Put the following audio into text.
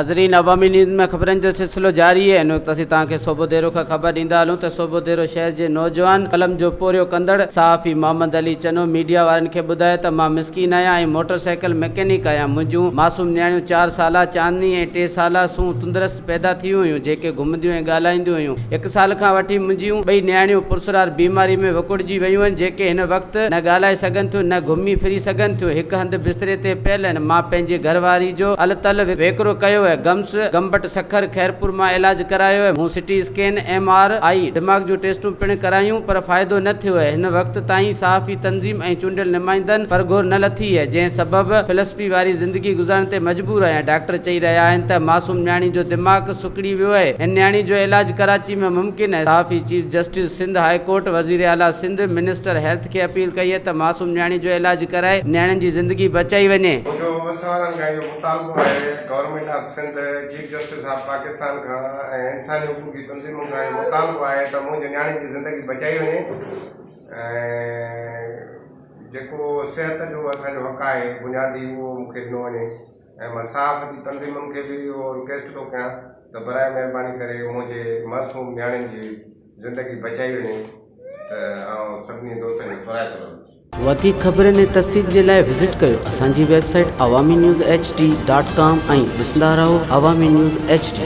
ناظرين عوامي نيوز ۾ خبرن جو سلسلو جاري آهي هن وقت اسين توهان کي صوبوديرو کان خبر ڏيندا هلون ته صوبوديرو شهر جي نوجوان قلم جو پورهيو ڪندڙ صحافي محمد علي چنو ميڊيا وارن کي ٻڌايو ته مان مسڪين آهيان ۽ موٽر سائيڪل مڪينڪ آهيان منهنجون معصوم نياڻيون چار سالا چاندني ۽ ٽي سالا سون تندرست پيدا ٿيون هيون جيڪي گهمنديون ۽ ڳالهائينديون هيون. هڪ سال کان وٺي منهنجيون ٻئي نياڻيون پرسرار بيماري ۾ وڪوڙجي ويون آهن جيڪي هن وقت نه ڳالهائي سگهن ٿيون نه گهمي ڦري سگهن ٿيون هڪ هنڌ بستري تي پيل آهن مان پنهنجي گهر واري جو ال تل ويڪرو ڪيو آهي گمس گمبٽ سکر خيرپور مان علاج ڪرايو آهي مون C T scan M R I دماغ جون ٽيسٽون پڻ ڪرايون پر فائدو نه ٿيو آهي هن وقت تائين صحافي تنظيم ۽ چونڊيل نمائندن پرگهور نه لٿي آهي جنهن سبب فلسفي واري زندگي گذارڻ تي مجبور آهيان ڊاڪٽر چئي رهيا آهن ته معصوم نياڻي جو دماغ سڪڙي ويو آهي هن نياڻي جو علاج ڪراچي ۾ ممڪن آهي صحافي chief justice Sindh high court وزير اعليٰ سنڌ منسٽر هيلٿ کي اپيل ڪئي آهي ته معصوم نياڻي جو علاج ڪرائي نياڻين جي زندگي بچائي وڃي. منهنجو وس وارن کان اهو مطالبو آهي government of Sindh chief justice of Pakistan کان ۽ انساني حقوق جي تنظيمن کان اهو مطالبو آهي ته منهنجي نياڻين جي زندگي بچائي وڃي ۽ جيڪو صحت جو اسان جو حق آهي بنيادي اهو مون کي ڏنو وڃي ۽ مان صحافتي تنظيمن کي به اهو رڪويسٽ ٿو ڪيان ته برائي مهرباني ڪري منهنجي معصوم نياڻين جي زندگي بچائي وڃي ته آئون سڀني دوستن جو ٿورائتو رهندس. وڌيڪ خبرن ۽ تفصيل جي لاء وزٽ ڪيو اسان جي website Awami news H D dot com ۽ ڏسندا رهو عوامي نيوز ايڇ ڊي.